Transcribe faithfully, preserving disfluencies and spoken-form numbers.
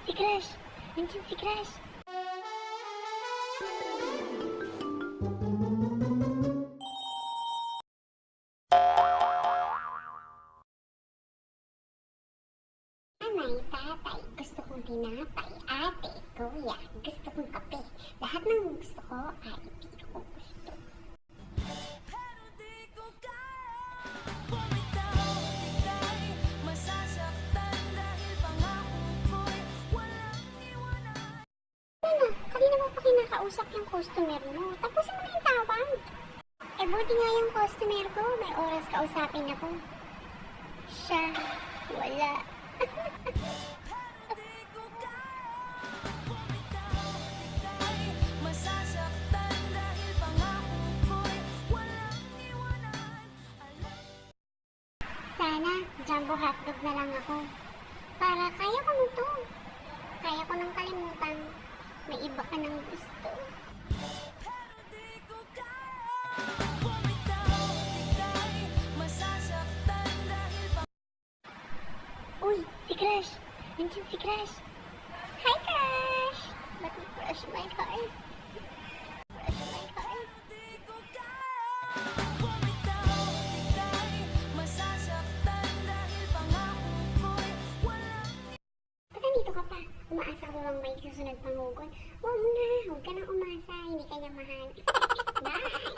Si Crush! Nandiyan si Crush! Nanay, tatay, gusto kong tinapay. Ate, kuya, gusto kong kape. Lahat ng gusto ko ay hindi ko gusto. Pero di ko kaya bumitaw, ika'y masasaktan dahil pangako ko'y walang iwanan. Ano na? Kanina mo pa kinakausap yung customer mo. Tapusin mo na yung tawag. Eh, buti nga yung customer ko, may oras kausapin ako. Siya, wala. Pero di ko kaya bumitaw, ika'y masasaktan dahil pangako ko'y walang iwanan. Alam Sana jumbo hotdog na lang ako. Para kaya ko na 'to. Kaya ko nang kalimutan. May iba ka nang gusto. Pero di ko kaya bumitaw, ika'y masasaktan dahil pa- Uy, si Crush! Nandiyan si Crush! Hi, Crush! Ba't mo crush my heart? Crush my heart! Di ko kaya bumitaw, ika'y masasaktan dahil pangako ko'y walang Ba't nandito ka pa? Umaasa ka pa bang may susunod pang hugot? Huwag na, huwag ka nang umasa, hindi ka niya mahal. Bye!